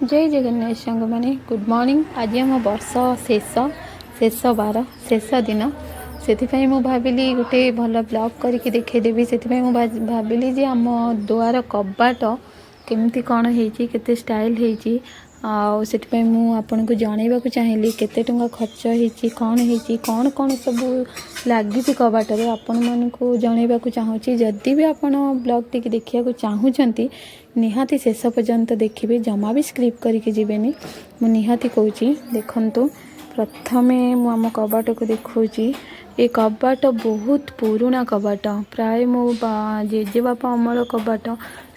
ଜୟ ଜଗନ୍ନାଥ ସାଙ୍ଗମାନେ, good morning. ଆଜି ଆମ ବର୍ଷ ଶେଷ, ଶେଷ ବାର, ଶେଷ ଦିନ। ସେଥିପାଇଁ ମୁଁ ଭାବିଲି ଗୋଟେ ଭଲ ବ୍ଲଗ୍ କରିକି ଦେଖେଇଦେବି। ସେଥିପାଇଁ ମୁଁ ଭାବିଲି ଯେ ଆମ ଦୁଆର କବାଟ କେମିତି କ'ଣ ହେଇଛି, କେତେ ଷ୍ଟାଇଲ୍ ହେଇଛି, ଆଉ ସେଥିପାଇଁ ମୁଁ ଆପଣଙ୍କୁ ଜଣେଇବାକୁ ଚାହିଁଲି କେତେ ଟଙ୍କା ଖର୍ଚ୍ଚ ହେଇଛି, କ'ଣ ହେଇଛି, କ'ଣ କ'ଣ ସବୁ ଲାଗିଛି କବାଟରେ, ଆପଣମାନଙ୍କୁ ଜଣେଇବାକୁ ଚାହୁଁଛି। ଯଦି ବି ଆପଣ ବ୍ଲଗ୍ଟିକି ଦେଖିବାକୁ ଚାହୁଁଛନ୍ତି, ନିହାତି ଶେଷ ପର୍ଯ୍ୟନ୍ତ ଦେଖିବେ, ଜମା ବି ସ୍କିପ୍ କରିକି ଯିବେନି। ମୁଁ ନିହାତି କହୁଛି, ଦେଖନ୍ତୁ। ପ୍ରଥମେ ମୁଁ ଆମ କବାଟକୁ ଦେଖାଉଛି। ଏ କବାଟ ବହୁତ ପୁରୁଣା କବାଟ, ପ୍ରାୟ ମୋ ଜେଜେବାପା ଅମଳ କବାଟ।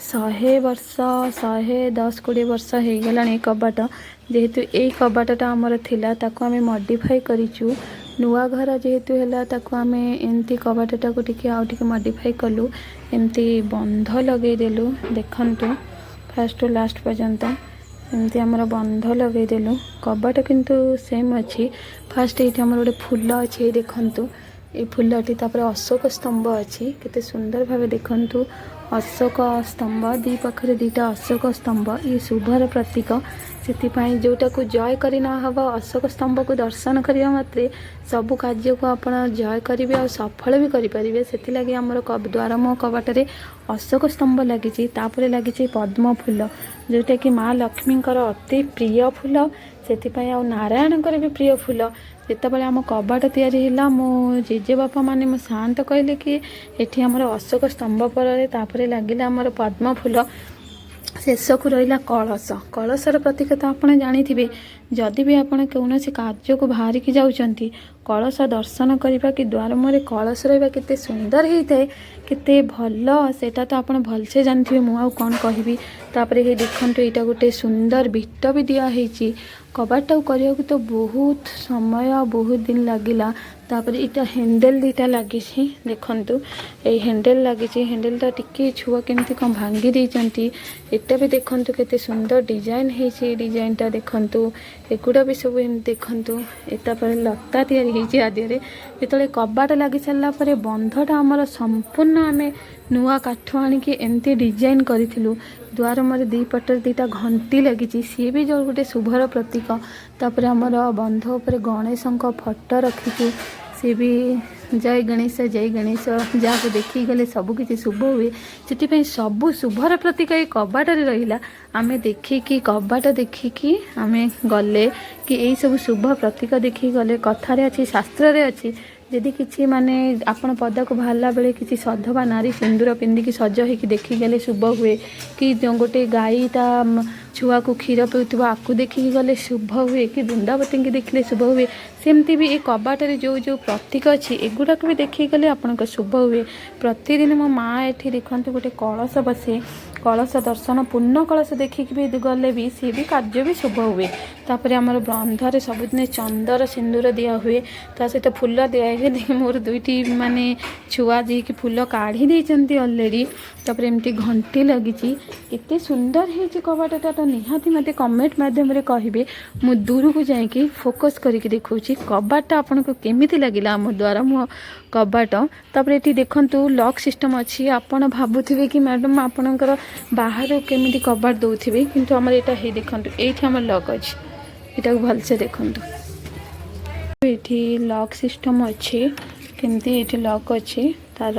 100 ବର୍ଷ, 110-20 ବର୍ଷ ହେଇଗଲାଣି ଏ କବାଟ। ଯେହେତୁ ଏଇ କବାଟଟା ଆମର ଥିଲା, ତାକୁ ଆମେ ମଡ଼ିଫାଇ କରିଛୁ। ନୂଆ ଘର ଯେହେତୁ ହେଲା, ତାକୁ ଆମେ ଏମିତି କବାଟଟାକୁ ଟିକେ ଆଉ ଟିକେ ମଡ଼ିଫାଇ କଲୁ, ଏମିତି ବନ୍ଧ ଲଗେଇଦେଲୁ। ଦେଖନ୍ତୁ, ଫାଷ୍ଟରୁ ଲାଷ୍ଟ ପର୍ଯ୍ୟନ୍ତ ଏମିତି ଆମର ବନ୍ଧ ଲଗେଇଦେଲୁ। କବାଟ କିନ୍ତୁ ସେମ୍ ଅଛି। ଫାଷ୍ଟ ଏଇଠି ଆମର ଗୋଟେ ଫୁଲ ଅଛି, ଏଇ ଦେଖନ୍ତୁ ଏଇ ଫୁଲଟି। ତାପରେ ଅଶୋକ ସ୍ତମ୍ଭ ଅଛି। କେତେ ସୁନ୍ଦର ଭାବେ ଦେଖନ୍ତୁ, ଅଶୋକ ସ୍ତମ୍ଭ, ଦୁଇ ପାଖରେ ଦୁଇଟା ଅଶୋକ ସ୍ତମ୍ଭ। ଇଏ ଶୁଭର ପ୍ରତୀକ। ସେଥିପାଇଁ ଯେଉଁଟାକୁ ଜୟ କରି ନ ହେବ, ଅଶୋକ ସ୍ତମ୍ଭକୁ ଦର୍ଶନ କରିବା ମାତ୍ରେ ସବୁ କାର୍ଯ୍ୟକୁ ଆପଣ ଜୟ କରିବେ ଆଉ ସଫଳ ବି କରିପାରିବେ। ସେଥିଲାଗି ଆମର ଦ୍ୱାର ମୁହଁ କବାଟରେ ଅଶୋକ ସ୍ତମ୍ଭ ଲାଗିଛି। ତାପରେ ଲାଗିଛି ପଦ୍ମ ଫୁଲ, ଯେଉଁଟାକି ମା ଲକ୍ଷ୍ମୀଙ୍କର ଅତି ପ୍ରିୟ ଫୁଲ ସେଥିପାଇଁ, ଆଉ ନାରାୟଣଙ୍କର ବି ପ୍ରିୟ ଫୁଲ। ଯେତେବେଳେ ଆମ କବାଟ ତିଆରି ହେଲା, ମୋ ଜେଜେବାପା ମାନେ ମୋ ସାଆନ୍ତ କହିଲେ କି ଏଠି ଆମର ଅଶୋକ ସ୍ତମ୍ଭ ପରେ ତାପରେ ଲାଗିଲା ଆମର ପଦ୍ମ ଫୁଲ। ଶେଷକୁ ରହିଲା କଳସ। କଳସର ପ୍ରତୀକ ତ ଆପଣ ଜାଣିଥିବେ। ଯଦି ବି ଆପଣ କୌଣସି କାର୍ଯ୍ୟକୁ ବାହାରିକି ଯାଉଛନ୍ତି, କଳସ ଦର୍ଶନ କରିବା କି ଦ୍ୱାର ମୁହଁରେ କଳସ ରହିବା କେତେ ସୁନ୍ଦର ହେଇଥାଏ, କେତେ ଭଲ, ସେଇଟା ତ ଆପଣ ଭଲସେ ଜାଣିଥିବେ, ମୁଁ ଆଉ କ'ଣ କହିବି। ତାପରେ ହେଇ ଦେଖନ୍ତୁ, ଏଇଟା ଗୋଟେ ସୁନ୍ଦର ବିଟ ବି ଦିଆହେଇଛି। କବାଟଟାକୁ କରିବାକୁ ତ ବହୁତ ସମୟ ଆଉ ବହୁତ ଦିନ ଲାଗିଲା। ତାପରେ ଏଇଟା ହ୍ୟାଣ୍ଡେଲ୍ ଦୁଇଟା ଲାଗିଛି। ଦେଖନ୍ତୁ, ଏଇ ହ୍ୟାଣ୍ଡେଲ୍ ଲାଗିଛି। ହ୍ୟାଣ୍ଡେଲ୍ଟା ଟିକେ ଛୁଆ କେମିତି କ'ଣ ଭାଙ୍ଗି ଦେଇଛନ୍ତି। ଏଇଟା ବି ଦେଖନ୍ତୁ, କେତେ ସୁନ୍ଦର ଡିଜାଇନ୍ ହେଇଛି। ଏଇ ଡିଜାଇନ୍ଟା ଦେଖନ୍ତୁ, ଏଗୁଡ଼ା ବି ସବୁ ଏମିତି ଦେଖନ୍ତୁ। ତାପରେ ଲତା ତିଆରି ହେଇଛି ଆ ଦେହରେ। ଯେତେବେଳେ କବାଟ ଲାଗି ସାରିଲା ପରେ ବନ୍ଧଟା ଆମର ସମ୍ପୂର୍ଣ୍ଣ ଆମେ ନୂଆ କାଠ ଆଣିକି ଏମିତି ଡିଜାଇନ୍ କରିଥିଲୁ। ଦୁଆର ମୁହଁରେ ଦୁଇ ପଟରେ ଦୁଇଟା ଘଣ୍ଟି ଲାଗିଛି, ସିଏ ବି ଯେଉଁ ଗୋଟେ ଶୁଭର ପ୍ରତୀକ। ତାପରେ ଆମର ବନ୍ଧ ଉପରେ ଗଣେଶଙ୍କ ଫଟୋ ରଖିଛୁ। ସିଏ ବି ଜୟ ଗଣେଶ, ଜୟ ଗଣେଶ, ଯାହାକୁ ଦେଖିକି ଗଲେ ସବୁ କିଛି ଶୁଭ ହୁଏ। ସେଥିପାଇଁ ସବୁ ଶୁଭର ପ୍ରତୀକ ଏଇ କବାଟରେ ରହିଲା। ଆମେ ଦେଖିକି, କବାଟ ଦେଖିକି ଆମେ ଗଲେ କି ଏଇସବୁ ଶୁଭ ପ୍ରତୀକ ଦେଖିକି ଗଲେ, କଥାରେ ଅଛି, ଶାସ୍ତ୍ରରେ ଅଛି, ଯଦି କିଛି ମାନେ ଆପଣ ପଦାକୁ ବାହାରିଲା ବେଳେ କିଛି ସଧବା ନାରୀ ସିନ୍ଦୁର ପିନ୍ଧିକି ସଜ ହେଇକି ଦେଖିକି ଗଲେ ଶୁଭ ହୁଏ, କି ଯେଉଁ ଗୋଟେ ଗାଈ ତା ଛୁଆକୁ କ୍ଷୀର ପିଉଥିବ, ଆକୁ ଦେଖିକି ଗଲେ ଶୁଭ ହୁଏ, କି ବୃନ୍ଦାବତୀଙ୍କୁ ଦେଖିଲେ ଶୁଭ ହୁଏ, ସେମିତି ବି ଏ କବାଟରେ ଯେଉଁ ଯେଉଁ ପ୍ରତୀକ ଅଛି, ଏଗୁଡ଼ାକୁ ବି ଦେଖିକି ଗଲେ ଆପଣଙ୍କ ଶୁଭ ହୁଏ। ପ୍ରତିଦିନ ମୋ ମା ଏଠି ଦେଖନ୍ତୁ ଗୋଟେ କଳସ ବସେ। କଳସ ଦର୍ଶନ, ପୂର୍ଣ୍ଣ କଳସ ଦେଖିକି ବି ଗଲେ ବି ସିଏ ବି କାର୍ଯ୍ୟ ବି ଶୁଭ ହୁଏ। ତାପରେ ଆମର ବନ୍ଧରେ ସବୁଦିନ ଚନ୍ଦନ ସିନ୍ଦୁର ଦିଆ ହୁଏ, ତା ସହିତ ଫୁଲ ଦିଆ ହୁଏ। ମୋର ଦୁଇଟି ମାନେ ଛୁଆ ଯିଏକି ଫୁଲ କାଢ଼ି ଦେଇଛନ୍ତି ଅଲରେଡ଼ି। ତାପରେ ଏମିତି ଘଣ୍ଟି ଲାଗିଛି। କେତେ ସୁନ୍ଦର ହେଇଛି କବାଟଟା ତ ନିହାତି ମୋତେ କମେଣ୍ଟ ମାଧ୍ୟମରେ କହିବେ। ମୁଁ ଦୂରକୁ ଯାଇକି ଫୋକସ୍ କରିକି ଦେଖାଉଛି କବାଟଟା ଆପଣଙ୍କୁ କେମିତି ଲାଗିଲା, ଆମ ଦ୍ୱାର ମୁହଁ କବାଟ। ତାପରେ ଏଠି ଦେଖନ୍ତୁ, ଲକ୍ ସିଷ୍ଟମ୍ ଅଛି। ଆପଣ ଭାବୁଥିବେ କି ମ୍ୟାଡ଼ାମ୍, ଆପଣଙ୍କର ବାହାରୁ କେମିତି କବାଟ ଦେଉଥିବେ, କିନ୍ତୁ ଆମର ଏଇଟା ହେଇ ଦେଖନ୍ତୁ, ଏଇଠି ଆମର ଲକ୍ ଅଛି। ଏଇଟାକୁ ଭଲସେ ଦେଖନ୍ତୁ, ଏଇଠି ଲକ୍ ସିଷ୍ଟମ୍ ଅଛି। କେମିତି ଏଇଠି ଲକ୍ ଅଛି ତାର,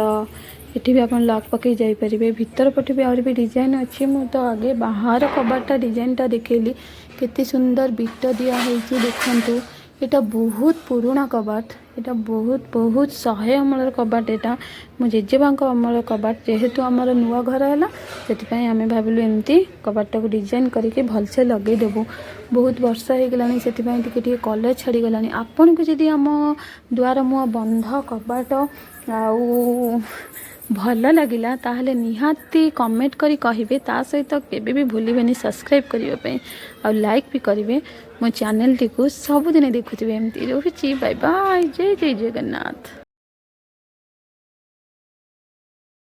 ଏଠି ବି ଆପଣ ଲକ୍ ପକାଇ ଯାଇପାରିବେ। ଭିତର ପଟେ ବି ଆହୁରି ବି ଡିଜାଇନ୍ ଅଛି। ମୁଁ ତ ଆଗେ ବାହାର କବାଟଟା ଡିଜାଇନଟା ଦେଖେଇଲି। କେତେ ସୁନ୍ଦର ବିଟ ଦିଆ ହେଇଛି ଦେଖନ୍ତୁ। ଏଇଟା ବହୁତ ପୁରୁଣା କବାଟ। ଏଇଟା ବହୁତ ବହୁତ 100 ଅମଳର କବାଟ। ଏଇଟା ମୋ ଜେଜେବାଙ୍କ ଅମଳ କବାଟ। ଯେହେତୁ ଆମର ନୂଆ ଘର ହେଲା, ସେଥିପାଇଁ ଆମେ ଭାବିଲୁ ଏମିତି କବାଟଟାକୁ ଡିଜାଇନ୍ କରିକି ଭଲସେ ଲଗେଇଦେବୁ। ବହୁତ ବର୍ଷ ହେଇଗଲାଣି, ସେଥିପାଇଁ ଟିକେ ଟିକେ କଲର୍ ଛାଡ଼ିଗଲାଣି। ଆପଣଙ୍କୁ ଯଦି ଆମ ଦୁଆର ମୁହଁ ବନ୍ଧ କବାଟ ଆଉ ଭଲ ଲାଗିଲା, ତାହେଲେ ନିହାତି କମେଣ୍ଟ କରି କହିବେ। ତା ସହିତ କେବେ ବି ଭୁଲିବେନି ସବସ୍କ୍ରାଇବ୍ କରିବା ପାଇଁ ଆଉ ଲାଇକ୍ ବି କରିବେ। ମୋ ଚ୍ୟାନେଲଟିକୁ ସବୁଦିନ ଦେଖୁଥିବେ। ଏମିତି ରହୁଛି, ବାଇ ବାଇ, ଜୟ ଜୟ ଜଗନ୍ନାଥ।